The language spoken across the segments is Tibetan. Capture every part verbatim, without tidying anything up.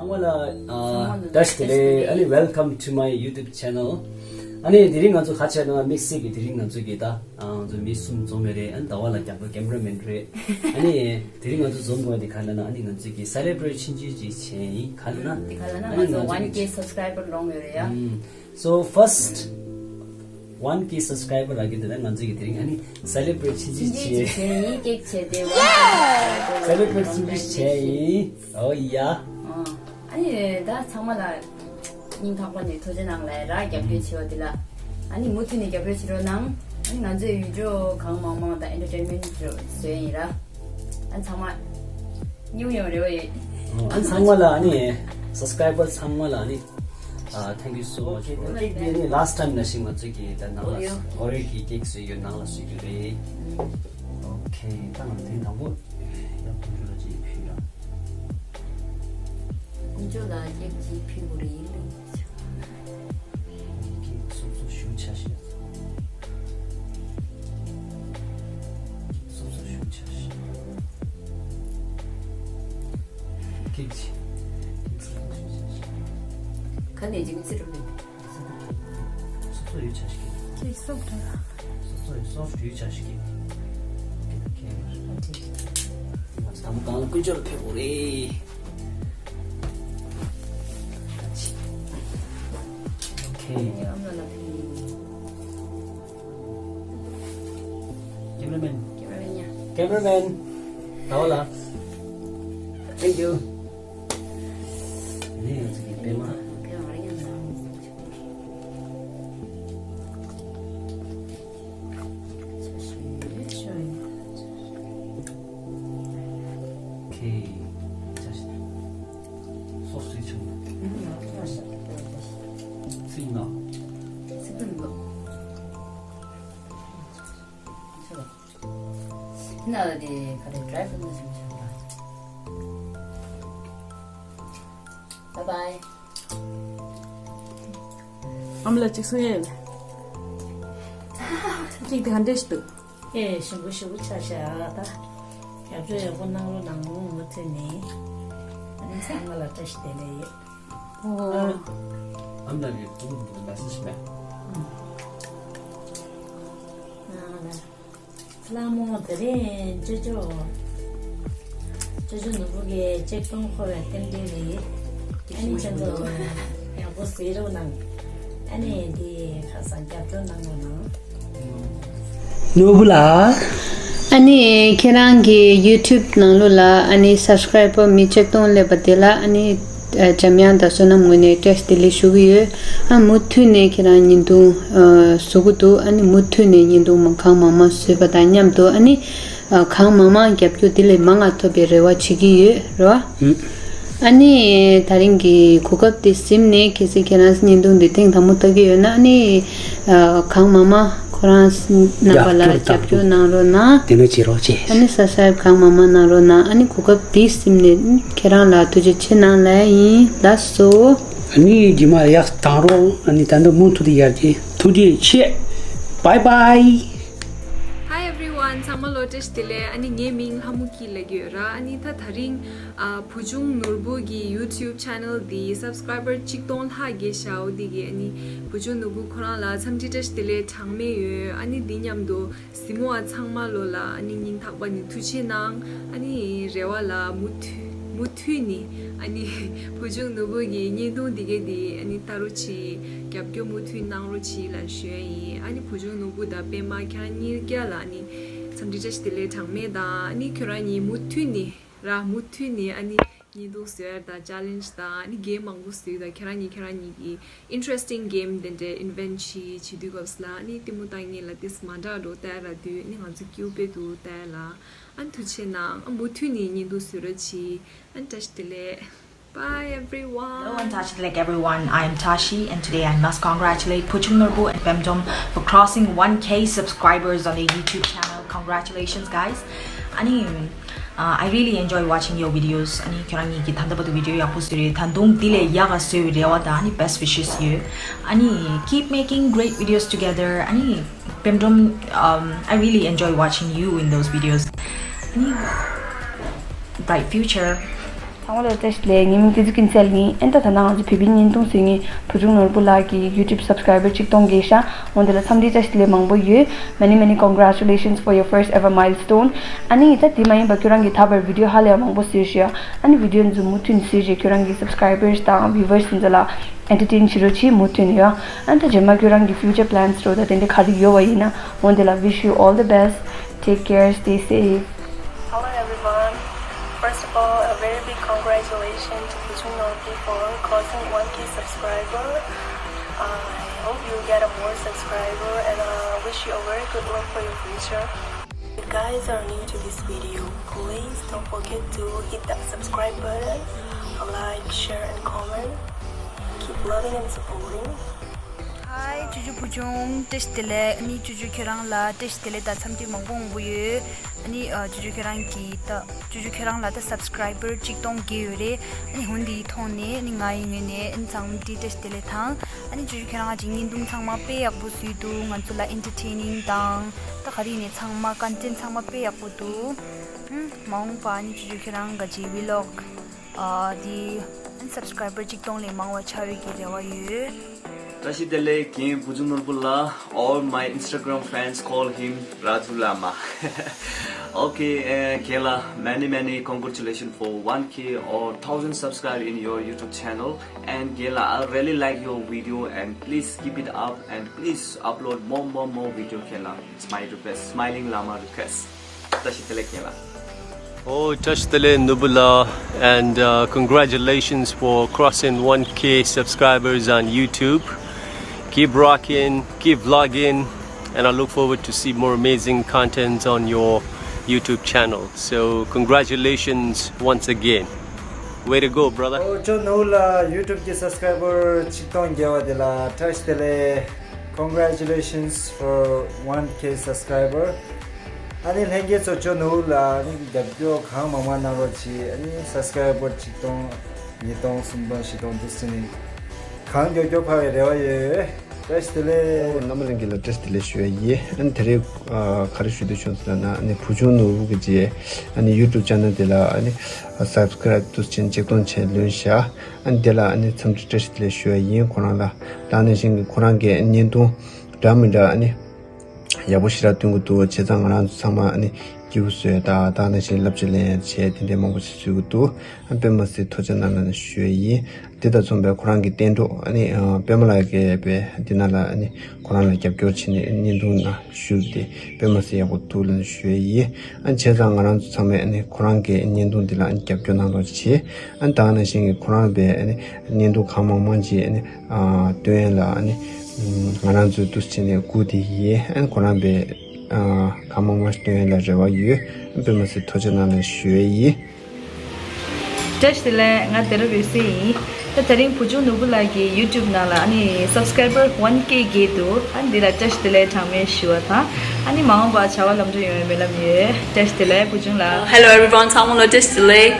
ཚང་མ་ལ་ཨ་བཀྲ་ཤིས་བདེ་ལེགས། ཨ་ནི་welcome to my YouTube channel. ཨ་ནི་དེ་རིང་ང་ཚོ་ག་བྱས་ན་དམིགས་བསལ་གྱི་དེ་རིང་ང་ཚོ་གི་ད་ཨ་ང་ཚོ་མི་གསུམ་འཛོམས་ཡོད་རེད། ཨ་ནི་ཟླ་བ་ལགས་རྒྱབ་སྐྱོར་ཀེམ་ར་མེན་རེད། ཨ་ནི་དེ་རིང་ང་ཚོ་འཛོམས་དགོས་དེ་ག་ལ་ན་ཨ་ནི་ང་ཚོ་གི་celebrate ཆིན་ཆིན་ཅིག་བྱས་ཡིན། ག་ལ་ན་དེ་ག་ལ་ན་ང་ཚོ་one K subscriber ལོངས་ཡོད་རེད་ཡ། So first one K subscriber རག་གི་འདུག་ན་ང་ཚོ་གི་དེ་རིང་ཨ་ནི་celebrate ཆིན་ཆིན་བྱས། ཡིན་ཀེག་བྱས་ཏེ་one K subscriber celebrate ཆིན་ཆིན་བྱས་ཡིན། Oh yeah. ཨ་ནི་ད་ཚང་མ་ལ་སྙིང་ཐག་པ་ནས་ཐུགས་རྗེ་གནང་ལ་རག་རྒྱབ་སྐྱོར་བྱས་པ་དེ་ལ། ཨ་ནི་མུ་མཐུད་ནས་རྒྱབ་སྐྱོར་བྱེད་རོགས་གནང་། ཨ་ནི་ང་ཚོའི་video གང་མང་མང་དང་entertainment video བཟོས་ཡིན་ར། ཨ་ཚང་མ་སྙིང་ཡོང་རེ་བ་ཡོད། ཨ་ཚང་མ་ལ་ཨ་ནི་subscriber ཚང་མ་ལ་ཨ་ནི་ཨ། Thank you so much. ཨོ་ཁེ། ད་ཅིག་དེ་ནི་last time ནང་བཞིན་ང་ཚོས་ཀྱི་ད་ནང་ལ་ཨོ་རེད་ཀྱི་ཀེག་བཟོས་ཡོད། ནང་ལ་བཟོས་རྒྱུ་རེད། ཨོ་ཁེ། ད་ང་དེ་དང་པོ་ཡང་དཀོན་མཆོག་ལ་ཅིག་ཕུལ་ལ། དཀོན་མཆོག་ལ་ཀེག་ཅིག་ཕུལ་དགོས་རེད། ཀེག་སོབ་སོབ་ཞུ་ཆ་ཤས། སོབ་སོབ་ཞུ་ཆ་ཤས། ཀེག་ཅིག་ཀེག་སོབ་སོབ་ཞུ་ཆ་ཤས། ག་ནས་ཅིག་ཙི་རུ་རེད། སོ་སོ་ཡོད་ཆ་ཞིག་གི། ཁྱེད་སོབ་ཏྲ། སོ་སོ་ཡོད་སོབ་ཡོད་ཆ་ཞིག་གི། ཨོ་ཁེ། ད་ཁེ། ང་ཚོ་དང་པོ་གང་ལ་ཀུན་སྤྱོད་ལ་ཕེབས་དགོས་རེད། ཨོ་ཁེ། ཉམས་ལ་ལ་ཕེབས། Cameraman. Cameraman ཡ། Cameraman. ད་འོ་ལ། Thank you. ནི་ང་ཚོ་གི་པད་མ། པད་མ་རེད་ཡ། ཁེ། ཅ་ཤི། སོ་སོའི་ཆུང་། ཚིག་ན། ཚིག་ན། ན་ལ་དེ་ག་རེ་drive་ན་ཞིག་ཆུང་ན། Bye bye. ཨམ་ལ་ཅིག་སུ་ཡིན། ཅིག་དེ་ག་འདྲ་ཞིག་འདུག་ཨེ་ཞིམ་པོ་ཞིམ་པོ་ཆགས་ཤག་ད་རྒྱབ་སྐྱོར་ཡག་པོ་གནང་རོགས་གནང་། མུ་མཐུད་ནས་ཨ་ནི་ཚང་མ་ལ་བཀྲ་ཤིས་བདེ་ལེགས། ཨོ། ཨམ་ལ་རེ་ཀུན་ཏུ་message་མེད། ཨ་ལ། ལྷ་མོ་དེ་རིང་ཅོ་ཅོ། ཅོ་ཅོ་ནོར་བུ་གི་ཆིག་སྟོང་འཁོར་བའི་རྟེན་འབྲེལ་རེད། ཨ་ནི་ཁྱེད་ཚོ་ཡག་པོ་བཟོས་རོགས་གནང་། ཨ་ནི་འདི་ཁ་སང་རྒྱབ་སྐྱོར་གནང་རོགས་གནང་། ནོར་བུ་ལགས། ཨ་ནི་ཁྱེད་རང་གི་YouTube་ནང་ལོགས་ལ་ཨ་ནི་subscriber་མི་ཆིག་སྟོང་སླེབས་པ་དེ་ལ་ཨ་ནི། འཇམ་དབྱངས་དང་བསོད་ནམས་ངོས་ནས་བཀྲ་ཤིས་བདེ་ལེགས་ཞུ་གི་ཡོད། ཨ་མུ་མཐུད་ནས་ཁྱེད་རང་བརྙན་ཐུང་བཟོ་གི་འདུག་ཨ་ནི་མུ་མཐུད་ནས་བརྙན་ཐུང་མ་གང་མང་མང་བཟོས་པ་དང་མཉམ་དུ་ཨ་ནི་གང་མང་མང་རྒྱབ་སྐྱོར་དེ་ལས་མང་ང་ཐོབ་པའི་རེ་བ་བྱེད་ཀྱི་ཡོད་རེད་བ། ཨ་ནི་ད་རིང་གི་གོ་སྐབས་དེ་ཟིན་ནས་གལ་སྲིད་ཁྱེད་རང་བརྙན་ཐུང་འདི་ཐེངས་དང་པོ་ལྟ་གི་ཡོད་ན་ཨ་ནི་གང་མང་མང་ཁོ་རང་རྣམ་པ་ལ་རྒྱབ་སྐྱོར་གནང་རོགས་གནང་། དེ་ནས་བྱེད་རོགས་བྱེད། ཨ་ནི་subscribe་གང་མང་མང་གནང་རོགས་གནང་། ཨ་ནི་གོ་སྐབས་འདི་ཟིན་ནས་ཁྱེད་རང་ལ་ཐུགས་རྗེ་ཆེ་གནང་ལབ་ཡིན། ལགས་སོ། ཨ་ནི་རྗེས་མ་ཡག་བཏང་རོགས། ཨ་ནི་ད་ལྟ་མུ་མཐུད་དུ་ཡར་རྒྱས། ཐུགས་རྗེ་ཆེ། Bye bye. Hi everyone. ཚང་མ་ལ་བཀྲ་ཤིས་བདེ་ལེགས། ཨ་ནི་ངའི་མིང་ལྷ་མོ་སྐྱིད་ལབ་ཀྱི་ཡོད་ར། ཨ་ནི་ད་ད་རིང་ཨ་བུ་ཆུང་ནོར་བུ་གི་YouTube channel་འདི་subscriber་ཆིག་སྟོང་ལྷག་རྒྱས་ཤག་འོ་འདི་གི་ཨ་ནི་བུ་ཆུང་ནོར་བུ་ཁོ་རང་ལ་འཚམས་འདྲི་བཀྲ་ཤིས་བདེ་ལེགས་གྲངས་མེད་ཡོད། ཨ་ནི་འདི་མཉམ་དུ་གཟིགས་མོ་བ་ཚང་མ་ལོ་ལ་ཨ་ནི་སྙིང་ཐག་པ་ནས་ཐུགས་རྗེ་གནང་། ཨ་ནི་རེ་བ་ལ་མུ་མཐུད་མུ་མཐུད་ནས་ཨ་ནི་བུ་ཆུང་ནོར་བུ་གི་བརྙན་ཐུང་འདི་གའི་འདི་ཨ་ནི་ལྟ་རོགས་གྱིས། རྒྱབ་སྐྱོར་མུ་མཐུད་གནང་རོགས་གྱིས་ལ་ཞུ་ཡ་ཡིན། ཨ་ནི་བུ་ཆུང་ནོར་བུ་དང་པད་མ་ཁྱེད་རང་གཉིས་ཀ་ལ་ཨ་ནི་འཚམས་འདྲི་བཀྲ་ཤིས་བདེ་ལེགས་གྲངས་མེད་དང་། ཨ་ནི་ཁྱོད་རང་གཉིས་མུ་མཐུད་ནས་ར་མུ་མཐུད་ནས་ཨ་ནི་བརྙན་ཐུང་བཟོ་ཡ་དང་challenge་དང་ཨ་ནི་game་མང་པོ་བཟོས་དང་། ཁྱེད་རང་གཉིས་ཁྱེད་རང་གཉིས་ཀྱི་interesting game་དེ་འདྲའི་invent་བྱེད་བྱེད་དུས་སྐབས་ལ་ཨ་ནི་ལྟད་མོ་ལྟ་མཁན་ལ་ཏིས་མ་འདྲ་འགྲོ་ལྟ་ཡ་ར་དུས་ཨ་ནི་ང་ཚོ་སྐྱིད་པོ་དཔེ་འདུག་ལྟ་ཡ་ལ་ཨ་ནི་ཐུགས་རྗེ་གནང་། ཨ་མུ་མཐུད་ནས་བརྙན་ཐུང་བཟོ་རོགས་གྱིས། ཨ་ནི་བཀྲ་ཤིས་བདེ་ལེགས། Bye everyone. Hello, I'm Tashi Lek everyone. I am Tashi and today I must congratulate Puchung Norbu and Pemdom for crossing one K subscribers on their YouTube channel. Congratulations, guys. Ani, uh, I really enjoy watching your videos. Ani, ཁྱེད་རང་གཉིས་ཀྱི་ད་ལྟ་བར་དུ་video་ཡག་པོ་བཟོས་རེད། ད་དུང་འདི་ལས་ཡག་ག་བཟོས་པའི་རེ་བ་དང་ཨ་ནི་best wishes ཡོད། Ani, keep making great videos together. Ani, Pemdom, um, I really enjoy watching you in those videos. Ani, bright future. ཚང་མ་ལ་བཀྲ་ཤིས་བདེ་ལེགས། ངའི་མིང་བསྟན་འཛིན་ཀུན་གསལ་ཡིན། ཨེ་ད་ད་ལྟ་ང་ཚོ་བོད་པའི་བརྙན་ཐུང་བཟོ་མཁན་བུ་ཆུང་ནོར་བུ་ལགས་ཀྱི་YouTube subscriber གཅིག་སྟོང་བརྒལ་ཤག་འོན་ཏེ་ལ་འཚམས་འདྲི་བཀྲ་ཤིས་བདེ་ལེགས་མང་པོ་ཡོད། Many many congratulations for your first ever milestone. ཨ་ནི་ད་དེ་མ་ཡིན་པ་ཁྱོད་རང་གིས་ད་བར་video ཧ་ལས་མང་པོ་བཟོས་ཤག་ཨ་ནི་video འཛུགས་མུ་མཐུད་བཟོས་རྗེས་ཁྱོད་རང་གི་subscribers དང་viewers ཚོ་ལ་entertain བྱེད་རོགས་གྱིས། མུ་མཐུད་ནས་ཡོད། ཨ་ནི་ད་རྗེས་མ་ཁྱོད་རང་གི་future plans རོ་ད་དེ་འདྲ་ག་རེ་ཡོད་པ་ཡིན་ན། འོན་ཏེ་ལ་wish you all the best. Take care, stay safe. Hello everyone. First of all, a very big congratulations to Bujung Norpi for crossing one K subscriber. I hope you get a more subscriber and uh, wish you a very good luck for your future. If you guys are new to this video, please don't forget to hit that subscribe button, like, share and comment. Keep loving and supporting. Hi ཇོ་ཇོ་བུ་ཆུང་། བཀྲ་ཤིས་བདེ་ལེགས། ཨ་ནི་ཇོ་ཇོ་ཁྱེད་རང་ལ་བཀྲ་ཤིས་བདེ་ལེགས་དང་འཚམས་འདྲི་མང་པོ་མང་པོ་ཡོད། ཨ་ནི་ཨ་ཇོ་ཇོ་ཁྱེད་རང་གིས་ད་ཇོ་ཇོ་ཁྱེད་རང་ལ་ད་subscriber གཅིག་སྟོང་བརྒལ་ཡོད་རེད། ཨ་ནི་འོན་ཏེ་ཐོག་ནས་ཨ་ནི་ང་ཡི་ངོས་ནས་ཨ་ནི་འཚམས་འདྲི་བཀྲ་ཤིས་བདེ་ལེགས་དང་། ཨ་ནི་ཇོ་ཇོ་ཁྱེད་རང་གི་བརྙན་ཐུང་ཚང་མ་དཔེ་ཡག་པོ་བཟོས་འདུག་ང་ཚོ་ལ་entertaining དང་ད་ག་རེ་ཡིན་ནའི་ཚང་མ་content ཚང་མ་དཔེ་ཡག་པོ་འདུག་ཨ་མ་འོངས་པ་ཨ་ནི་ཇོ་ཇོ་ཁྱེད་རང་གི་vlog ཨ་དེ་ཨ་ནི་subscriber གཅིག་སྟོང་ལས་མང་བ་ཆགས་ཡོད་ཀྱི་རེ་བ་ཡོད། བཀྲ་ཤིས་བདེ་ལེགས། རྒན་བུ་ཆུང་ནོར་བུ་ལགས། All my Instagram fans call him Raju Lama. Okay, uh, Kela, many many congratulations for one K or thousand subscribe in your YouTube channel. And Kela, I really like your video and please keep it up and please upload more more more video, Kela. It's my request. Smiling Lama request. བཀྲ་ཤིས་བདེ་ལེགས་རྒན་ལགས། Oh, བཀྲ་ཤིས་བདེ་ལེགས་ནོར་བུ་ལགས། And uh, congratulations for crossing one K subscribers on YouTube. Keep rocking, keep vlogging, and I look forward to see more amazing content on your YouTube channel. So congratulations once again. Way to go, brother. Oh, ཇོ་ཇོ་ནོར་བུ་ལགས། YouTube གི་subscriber གཅིག་སྟོང་བརྒལ་བ་དེ་ལ་བཀྲ་ཤིས་བདེ་ལེགས། Congratulations for one K subscriber. ཨ་ནི་ལྷན་རྒྱས་ཚོ་ཇོ་ཇོ་ནོར་བུ་ལགས་ཨ་ནི་རྒྱབ་སྐྱོར་གང་མང་མང་གནང་རོགས་གྱིས། ཨ་ནི་subscriber གཅིག་སྟོང་ཉིས་སྟོང་སུམ་སྟོང་བཞི་སྟོང་འདུག་ཟེར་ནས་གང་མགྱོགས་མགྱོགས་འཕར་བའི་རེ་བ་ཡོད། བཀྲ་ཤིས་བདེ་ལེགས། ཨོ་རྣམ་པ་ལྷན་རྒྱས་ལ་བཀྲ་ཤིས་བདེ་ལེགས་ཞུ་ཡ་ཡིན། ཨ་ནི་དེ་རིང་ཨ་ག་རེ་ཞུ་འདོད་བྱུང་ཟེར་ན་ཨ་ནི་བུ་ཆུང་ནོར་བུ་གི་རྗེས་ཨ་ནི་YouTube channel དེ་ལ་ཨ་ནི་subscribe འདུག་ཟེར་ནས་གཅིག་སྟོང་བྱས་ལོན་བཞག་ཨ་ནི་དེ་ལ་ཨ་ནི་འཚམས་འདྲི་བཀྲ་ཤིས་བདེ་ལེགས་ཞུ་ཡ་ཡིན། ཁོ་རང་ལ་ད་ནང་བཞིན་གྱི་ཁོ་རང་གི་བརྙན་ཐུང་འདྲ་མི་འདྲ་ཨ་ནི་ཡག་པོ་ཞེ་དྲག་སྟོན་གྱི་འདུག་བྱས་ཙང་ང་རང་ཚོ་ཚང་མ་ཨ་ནི་སྐྱིད་པོ་བཟོས་ད་ད་ནང་བཞིན་བསླབ་བྱ་ལེན་ཡ་བྱས་དེ་འདྲའི་མང་པོ་ཞིག་བཟོ་གི་འདུག་ཨ་དཔེ་མ་སྲིད་ཐུགས་རྗེ་གནང་ལ་ནི་ཞུ་ཡ་ཡིན། དེ་དང་མཚུངས་པའི་ཁོ་རང་གི་བསྟན་འགྲོ་ཨ་ནི་ཨ་པད་མ་ལགས་ཀྱིས་དཔེ་འདི་ནང་ལ་ཨ་ནི་ཁོ་རང་ལ་རྒྱབ་སྐྱོར་བྱས་ནས་བརྙན་ཐུང་ནང་ཞུགས་ཏེ་དཔེ་མ་སྲིད་ཡག་པོ་འདུག་ལབ་ནས་ཞུ་ཡས་ཡིན། ཨ་ནི་བྱས་ཙང་ང་རང་ཚོ་ཚང་མས་ཨ་ནི་ཁོ་རང་གི་བརྙན་ཐུང་འདི་ལ་ཨ་ནི་རྒྱབ་སྐྱོར་གནང་རོགས་བྱེད། ཨ་ནི་ད་ག་ནང་བཞིན་གྱི་ཁོ་རང་པའི་ཨ་ནི་བརྙན་ཐུང་གང་མང་མང་ཅིག་ཨ་ནི་ཨ་སྟོན་ཡས་ལ་ཨ་ནི་ང་རང་ཚོས་འདུག་སེ་བྱས་ནས་སྒུག་བསྡད་ཡིན། ཨ་ནི་ཁོ་རང་པའི་ཨ་གང་མང་མང་སྟོན་ཡས་ལ་རེ་བ་ཡོད། ཨ་ནི་དཔེ་མ་སྲིད་ཐུགས་རྗེ་གནང་ལབ་ཞུ་ཡས་ཡིན། བཀྲ་ཤིས་བདེ་ལེགས། ང་དེ་རུ་རེ་སེ་ཡིན། ད་དེ་རིང་བུ་ཆུང་ནོར་བུ་ལགས་ཀྱི་YouTube ནང་ལ་ཨ་ནི་subscriber one K བརྒལ་འདུག་ཨ་ནི་འདི་ལ་བཀྲ་ཤིས་བདེ་ལེགས་གྲངས་མེད་ཞུ་བ་དང་། ཨ་ནི་མ་འོངས་པ་བྱ་བ་ལམ་འགྲོ་ཡོང་བའི་སྨོན་ལམ་ཡོད། བཀྲ་ཤིས་བདེ་ལེགས་བུ་ཆུང་ལགས། Hello everyone. ཚང་མ་ལ་བཀྲ་ཤིས་བདེ་ལེགས།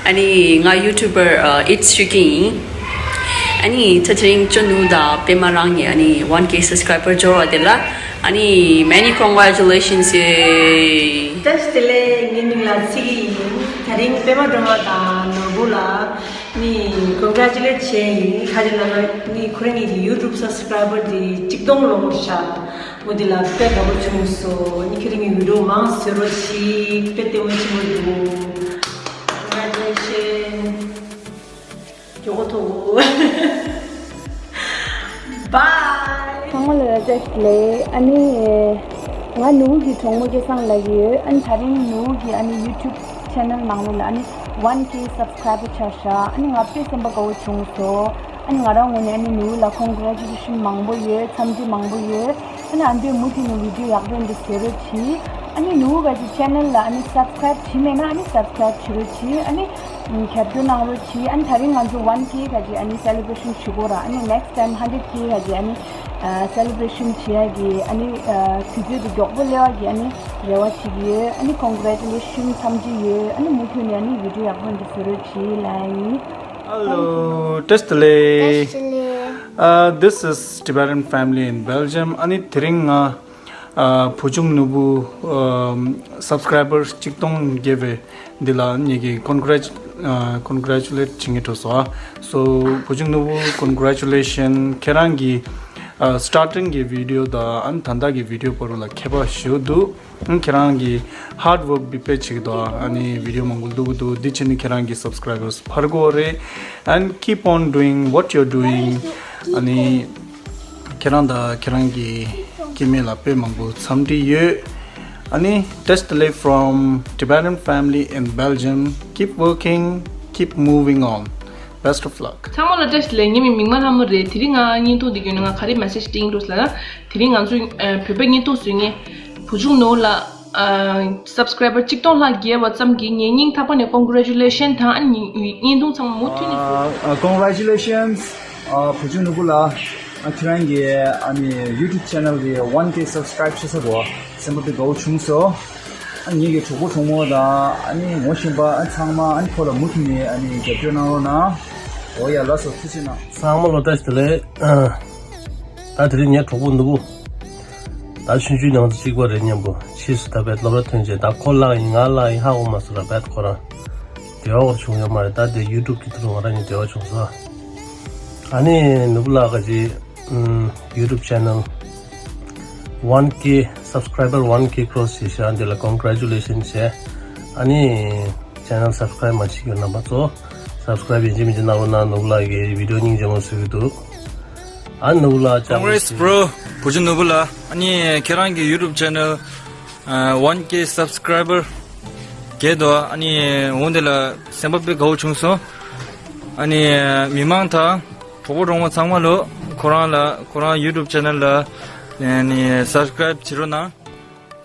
ཨ་ནི་ང་YouTuber ཨ་ཨིཊ་ཤུ་ཀིང་ཡིན། ཨ་ནི་ད་དེ་རིང་ཅོ་ནུ་དང་པད་མ་རང་གཉིས་ཨ་ནི་one K subscriber འབྱོར་བ་དེ་ལ་ཨ་ནི་many congratulations ཡེ། བཀྲ་ཤིས་བདེ་ལེགས། ངའི་མིང་ལ་ཚེ་སྐྱིད་ཡིན། དེ་རིང་པད་མ་སྒྲོལ་མ་དང་ནོར་བུ་ལ་ནི་congratulate བྱས་ཡིན། ག་རེ་ལབ་ན་ནི་ཁོ་རང་གཉིས་ཀྱི་YouTube subscriber དེ་གཅིག་སྟོང་ལོངས་ཤག་འོ་དེ་ལ་དཔེ་དགའ་པོ་བྱུང་སོང་། ནི་ཁྱེད་རང་གི་video མང་བཟོ་རོགས་བྱེད། དཔེ་ལྟད་མོ་ཆེན་པོ་འདུག Congratulations. མགྱོགས་པོ་ཐུག Bye. ཚང་མ་ལ་བཀྲ་ཤིས་བདེ་ལེགས། ཨ་ནི་ང་ནུ་བོ་གི་གྲོགས་མོ་སྐལ་བཟང་ལབ་ཀྱི་ཡོད། ཨ་ནི་དེ་རིང་ནུ་བོ་གི་ཨ་ནི་YouTube channel ནང་ལོགས་ལ་ཨ་ནི་one K subscriber ཆགས་ཤག་ཨ་ནི་ང་དཔེ་སེམས་པ་དགའ་བོ་བྱུང་སོང་། ཨ་ནི་ང་རང་ངོས་ནས་ཨ་ནི་ནུ་བོ་ལ་congratulation མང་པོ་ཡོད། འཚམས་འདྲི་མང་པོ་ཡོད། ཨ་ནི་ཨ་འདོད་མུ་མཐུད་ནས་video ཡག་པོ་འདི་བཟོ་རོགས་གྱིས། ཨ་ནི་ནུ་བོ་ག་ཅིག་channel ལ་ཨ་ནི་subscribe བྱས་མེད་ན་ཨ་ནི་subscribe བྱེད་རོགས་གྱིས། ཨ་ནི་རྒྱབ་སྐྱོར་གནང་རོགས་གྱིས། ཨ་ནི་དེ་རིང་ང་ཚོ་one K ག་ཅིག་ཨ་ནི་celebration བྱེད་དགོས་ར། ཨ་ནི་next time hundred K ག་ཅིག་ཨ་ནི་ཨ་celebration བྱེད་ཡ་གི་ཨ་ནི་ཨ་དུས་ཚོད་དེ་མགྱོགས་པོ་སླེབས་ཡ་གི་ཨ་ནི་རེ་བ་བྱེད་ཀྱི་ཡོད། ཨ་ནི་congratulation འཚམས་འདྲི་ཡོད། ཨ་ནི་མུ་མཐུད་ནས་ཨ་ནི་video ཡག་པོ་འདི་བཟོ་རོགས་གྱིས་ལབ་ཡིན། Hello, བཀྲ་ཤིས་བདེ་ལེགས། བཀྲ་ཤིས་བདེ་ལེགས། Uh, this is Tibetan family in Belgium. ཨ་ནི་དེ་རིང་ང་ཨ་བུ་ཆུང་ནོར་བུ་ཨམ་subscriber གཅིག་སྟོང་བརྒལ་བའི་འདི་ལ་ངེད་ཀྱིས་congrat- ཨ། ཀོན་གྷེ་རེ་ཅུ་ལེཊ་བྱེད་མཁན་འགྲོ་སོང་། ཨ། སོ་བུ་ཆུང་ནོར་བུ། ཀོན་གྷེ་རེ་ཅུ་ལེ་ཤན། ཁྱེད་རང་གི་ཨ་སི་ཊར་ཊིང་གི་བི་ཌི་ཡོ་དང་ཨ་ནི་ད་ལྟ་གི་བི་ཌི་ཡོ་བར་ལ་ཁྱད་པར་ཞེ་པོ་འདུག་ཨ་ནི་ཁྱེད་རང་གི་ཧར་ཌི་ཝརཀ་དཔེ་བྱེད་ཀྱི་འདུག་ཨ་ནི་བི་ཌི་ཡོ་མང་པོ་བླུག་གི་འདུག་འདི་བྱས་ནས་ཁྱེད་རང་གི་སབ་སི་ཀ་རའི་བར་སི་འཕར་དགོས་རེད། And keep on doing what you're doing. ཨ་ནི་ཁྱེད་རང་དང་ཁྱེད་རང་གི་སྐྱེ་དམན་ལ་དཔེ་མང་པོ་འཚམས་འདྲི་ཡོད། ཨ་ནི། བཀྲ་ཤིས་བདེ་ལེགས། From Tibetan family in Belgium. Keep working, keep moving on. Best of luck. ཚང་མ་ལ་བཀྲ་ཤིས་བདེ་ལེགས། ངའི་མིང་མིག་དམར་ལྷ་མོ་རེད། དེ་རིང་ང་བརྙན་ཐུང་འདི་བརྒྱུད་ནས་ང་ག་རེ་མེ་སེ་ཇི་སྟེར་འདུག་ཟེར་ན། དེ་རིང་ང་ཚོས་ཨ་བོད་པའི་བརྙན་ཐུང་བཟོ་མཁན་བུ་ཆུང་ནོར་བུ་ལགས། ཨ་སབ་སི་ཀ་རའི་བར་སི་གཅིག་སྟོང་ལྷག་བརྒལ་བ་ཙམ་གྱིས་ངས་སྙིང་ཐག་པ་ནས་ཀོན་གྷེ་རེ་ཅུ་ལེ་ཤན་དང་། ཨ་ནི་བརྙན་ཐུང་ཚང་མ་མུ་མཐུད་ནས་བཟོས། ཨ། Congratulations. ཨ། བུ་ཆུང་ནོར་བུ་ལགས། ཨ། ཁྱེད་རང་གི་ཨ་ནི་ཡུ་ཊུབ་ཆེ་ནལ་གྱི་ཝན་ཀེ་སབ་སི་ཀ་རའིབ་བྱེད་ས་གོ་སེམས་པ་དཔེ་དགའ་བོ་བྱུང་སོང་། ཨ་ངེད་ཀྱི་གྲོགས་པོ་གྲོགས་མོ་དང་ཨ་ནི་ངོ་ཤེས་པ་ཨ་ཚང་མ་ཨ་ནི་ཁོ་ལ་མུ་མཐུད་ནས་ཨ་ནི་རྒྱབ་སྐྱོར་གནང་རོགས་གནང་། འོ་ཡ། ལགས་སོ། ཐུགས་རྗེ་ཆེ་གནང་། ཚང་མ་ལ་བཀྲ་ཤིས་བདེ་ལེགས། ཨ། ད་དེ་རིང་ངའི་གྲོགས་པོ་ནོར་བུ། ད་ཆུང་ཆུང་ནང་དུ་གཅིག་པ་རེད་སྙམ་པོ། ཕྱིས་སུ་ད་བར་སློབ་གྲྭ་ཐོན་རྗེས་ད་ཁོ་ལགས་ཡིན་ང་ལགས་ཡིན་ཧ་གོ་མ་སོང་ར། བར་ཁོ་རང་འབྲེལ་བ་བྱུང་ཡོད་མ་རེད། ད་དེ་ཡུ་ཊུབ་ཀྱི་ཐོག་ང་རང་གཉིས་འབྲེལ་བ་བྱུང་སོང་། ཨ་ནི་ནོར་བུ་ལགས་ཀྱི་ཨམ་ཡུ་ཊུབ་ཆེ་ནལ་ཝན་ཀེ་སབ་སི་ཀ་རའི་བར་སི་ཝན་ཀེ་ཀྲོ་སི་བྱས་ཤག་འདི་ལ་ཀོན་གྷེ་རེ་ཅུ་ལེ་ཤན་བྱས། ཨ་ནི་ཆེ་ནལ་སབ་སི་ཀ་རའིབ་མ་བྱེད་མཁན་རྣམ་པ་ཚོ་སབ་སི་ཀ་རའིབ་ཡིན་གཅིག་མིན་གཅིག་གནང་རོགས་གནང་། ནོར་བུ་ལགས་ཀྱི་བི་ཌི་ཡོ་སྙིང་རྗེ་མོ་བཟོ་གི་འདུག་ཨ་ནི་ནོར་བུ་ལགས་ལྕགས་པོ་Congrats, བྱེད། Bro. བུ་ཆུང་ནོར་བུ་ལགས། ཨ་ནི་ཁྱེད་རང་གི་ཡུ་ཊུབ་ཆེ་ནལ་ཨ་ཝན་ཀེ་སབ་སི་ཀ་རའི་བར་སི་བརྒལ་འདུག་ཨ་ནི་འོ་འདི་ལ་སེམས་པ་དཔེ་དགའ་བོ་བྱུང་སོང་། ཨ་ནི་མི་མང་དང་གྲོགས་པོ་གྲོགས་མོ་ཚང་མ་ལོ་ཁོ་རང་ལ་ཁོ་རང་ཡུ་ཊུབ་ཆེ་ནལ་ལ་ཨ་ནི་སབ་སི་ཀ་རའིབ་བྱེད་རོགས་གནང་།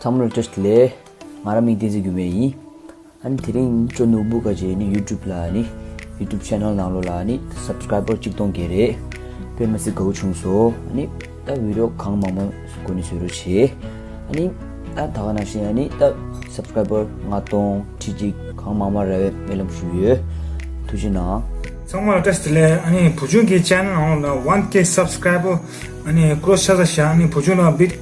ཚང་མ་ལ་བཀྲ་ཤིས་བདེ་ལེགས། ང་རང་མིང་བསྟན་འཛིན་འགྱུར་མེད་ཡིན། ཨ་ནི་དེ་རིང་ཅོ་ནོར་བུ་ག་ཅེ་ནི་ཡུ་ཊུབ་ལ་ནི་ཡུ་ཊུབ་ཆེ་ནལ་ནང་ལོགས་ལ་ནི་སབ་སི་ཀ་རའི་བར་སི་གཅིག་སྟོང་བརྒལ་རེད། དཔེ་མི་སྲིད་དགའ་བོ་བྱུང་སོང་། ཨ་ནི་ད་བི་ཌི་ཡོ་གང་མང་མང་སྒོ་ནས་བཟོ་རོགས་བྱེད། ཨ་ནི་ད་ད་ག་ནང་བཞིན་ཨ་ནི་ད་སབ་སི་ཀ་རའི་བར་སི་ལྔ་སྟོང་ཁྲི་གཅིག་གང་མང་མང་རག་པའི་སྨོན་ལམ་ཞུ་ཡོད། ཐུགས་རྗེ་གནང་། ཚང་མ་ལ་བཀྲ་ཤིས་བདེ་ལེགས། ཨ་ནི་བུ་ཆུང་གི་ཆེ་ནལ་ནང་ལོགས་ལ་ཝན་ཀེ་སབ་སི་ཀ་རའི་བར་སི་ཨ་ནི་ཀྲོ་སི་ཆགས་ས་ཤག་ཨ་ནི་བུ་ཆུང་ལ་བིག་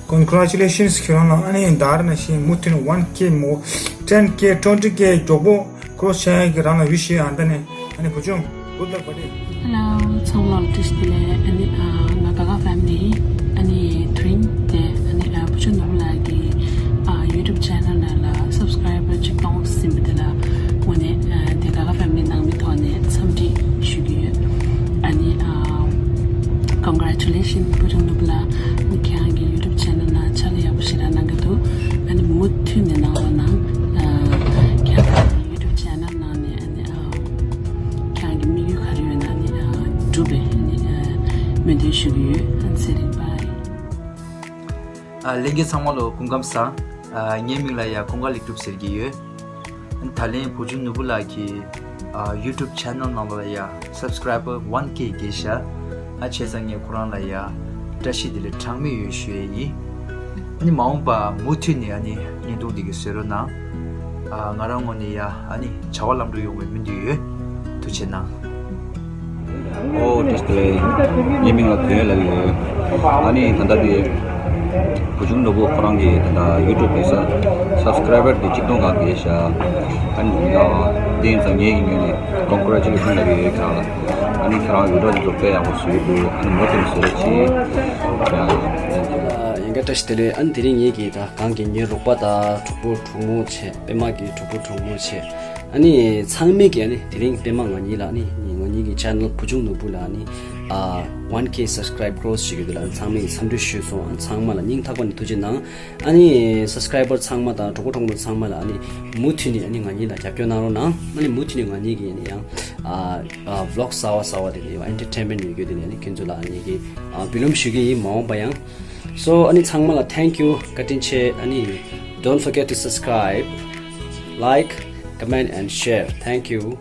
ཀོན་གྷེ་རེ་ཅུ་ལེ་ཤན་སི། ཁྱེད་རང་ལ་ཨ་ནི་ད་རེས་ནང་བཞིན་མུ་མཐུད་ནས་ཝན་ཀེ་མོ་ཊེན་ཀེ་ཊུ་ཝེན་ཊི་ཀེ་མགྱོགས་པོ་ཀྲོ་སི་ཡག་གི་རང་ལ་ཡུལ་ཤེས། ཨ་ད་ནི་ཨ་ནི་བུ་ཆུང་གུཌ་ལག་བྷ་ཌི། Hello. ཚང་མ་ལ་བཀྲ་ཤིས་བདེ་ལེགས། ཨ་ནི་ཨ་ང་ག་ག་ཕེ་མི་ལི་ཡིན། ཨ་ནི་དེ་རིང་དེ་ཨ་ནི་ཨ་བུ་ཆུང་ནོར་བུ་ལགས་ཀྱི་ཨ་ཡུ་ཊུབ་ཆེ་ནལ་ནང་ལ་སབ་སི་ཀ་རའི་བར་སི་གཅིག་སྟོང་ཟིན་པ་དེ་ལ་དངོས་གནས་ཨ་དེ་ག་ག་ཕེ་མི་ལི་ནང་མི་ཐོག་ནས་འཚམས་འདྲི་ཞུ་གི་ཡོད། ཨ་ནི་ཨ་ཀོན་གྷེ་རེ་ཅུ་ལེ་ཤན་བུ་ཆུང་ནོར་བུ་ལགས། ཨ་ནི་ཁྱེད་རང་གི་ཡུ་ཊུབ་ཆེ་ནལ་ནང་ཕྱག་ལས་ཡག་པོ་ཞེ་དྲག་གནང་གི་འདུག་ཨ་ནི་མུ་མཐུད་ནས་གནང་རོགས་གནང་། ཨ་ཁྱེད་རང་གི་ཡུ་ཊུབ་ཆེ་ནལ་ནང་ནས་ཨ་ནི་ཨ་ཁྱེད་རང་གི་དམིགས་ཡུལ་ག་རེ་ཡོད་ན་ཨ་ནི་ཨ་འགྲུབ་པའི་ཨ་ནི་ཨ་སྨོན་འདུན་ཞུ་གི་ཡོད། ཨ་ཚེ་རིང་བྷའི། ཨ་ལྷན་རྒྱས་ཚང་མ་ལ་སྐུ་ཁམས་བཟང་། ཨ་ངའི་མིང་ལ་ཡ་ཀུན་དགའ་ལེགས་གྲུབ་ཟེར་གྱི་ཡོད། ད་ལན་བུ་ཆུང་ནོར་བུ་ལགས་ཀྱི་ཨ་ཡུ་ཊུབ་ཆེ་ནལ་ནང་ལོགས་ལ་ཡ་སབ་སི་ཀ་རའི་བར་སི་ཝན་ཀེ་བརྒལ་ཤག་ཨ་བྱས་ཙང་ངས་ཁོ་རང་ལ་ཡ་བཀྲ་ཤིས་བདེ་ལེགས་གྲངས་མེད་ཡོད་ཞུ་ཡས་ཡིན། ཨ་ནི་མ་འོངས་པ་མུ་མཐུད་ནས་ཨ་ནི་བརྙན་ཐུང་འདི་གི་བཟོ་རོགས་གནང་། ཨ་ང་རང་ངོས་ནས་ཡ་ཨ་ནི་བྱ་བ་ལམ་འགྲོ་ཡོང་བའི་སྨོན་འདུན་ཡོད། ཐུགས་རྗེ་གནང་། ཨོ་བཀྲ་ཤིས་བདེ་ལེགས། ངའི་མིང་ལ་དོན་ཡོད་ལབ་ཀྱི་ཡོད། ཨ་ནི་ད་ལྟ་དེ་བུ་ཆུང་ནོར་བུ་ཁོ་རང་གི་ད་ལྟ་ཡུ་ཊུབ་གི་སབ་སི་ཀ་རའི་བར་སི་དེ་གཅིག་སྟོང་ལྷག་བརྒལ་ཤག་ཨ་ནི་ཡིན་ནའང་དེ་ཡིན་ཙང་ངའི་ངོས་ནས་ཀོན་གྷེ་རེ་ཅུ་ལེ་ཤན་ལབ་ཀྱི་ཡོད་ཁྱེད་རང་ལ། ཨ་ནི་ཁྱེད་རང་བི་ཌི་ཡོ་དེ་ཚོ་དཔེ་ཡག་པོ་བཟོས་འདུག་ཨ་ནི་མུ་མཐུད་ནས་བཟོ་རོགས་གྱིས། ཡ། ཡིན་ག་བཀྲ་ཤིས་བདེ་ལེགས། ཨ་ནི་དེ་རིང་ངེད་ཀྱི་ད་གང་གི་ངའི་རོགས་པ་དང་གྲོགས་པོ་གྲོགས་མོ་བྱས། པད་མ་གི་གྲོགས་པོ་གྲོགས་མོ་བྱས། ཨ་ནི་ཚང་མས་ཀྱི་ཨ་ནི་དེ་རིང་པད་མ་ང་གཉིས་ལ་ཨ་ནི་ང་གཉིས་ཀྱི་ཆེ་ནལ་བུ་ཆུང་ནོར་བུ་ལ་ཨ་ནི་ཨ་ཝན་ཀེ་སབ་སི་ཀ་རའིབ་ཀྲོ་སི་བྱེད་ཀྱི་འདུག་ལ། ཨ་ནི་ཚང་མས་འཚམས་འདྲི་ཞུས་སོང་། ཨ་ནི་ཚང་མ་ལ་སྙིང་ཐག་པ་ནས་ཐུགས་རྗེ་གནང་། ཨ་ནི་སབ་སི་ཀ་རའི་བར་སི་ཚང་མ་དང་གྲོགས་པོ་གྲོགས་མོ་ཚང་མ་ལ་ཨ་ནི་མུ་མཐུད་ནས་ཨ་ནི་ང་གཉིས་ལ་རྒྱབ་སྐྱོར་གནང་རོགས་གནང་། ཨ་ནི་མུ་མཐུད་ནས་ང་གཉིས་ཀྱི་ཨ་ནི་ཡང་ཨ་ཨ་བི་ལོག་གསར་པ་གསར་པ་དེ་ནས་ཡང་ཨེན་ཊར་ཊེན་མེན་ཊི་ཡོད་རྒྱུ་དེ་ནས་ཨ་ནི་ཁྱེད་ཚོ་ལ་ཨ་ནི་གི་ཨ་འབུལ་ལམ་ཞུ་གི་ཡིན། མ་འོངས་པ་ཡང་། So ཨ་ནི་ཚང་མ་ལ་thank you བཀའ་དྲིན་ཆེ། ཨ་ནི་don't forget to subscribe, like, comment and share. Thank you.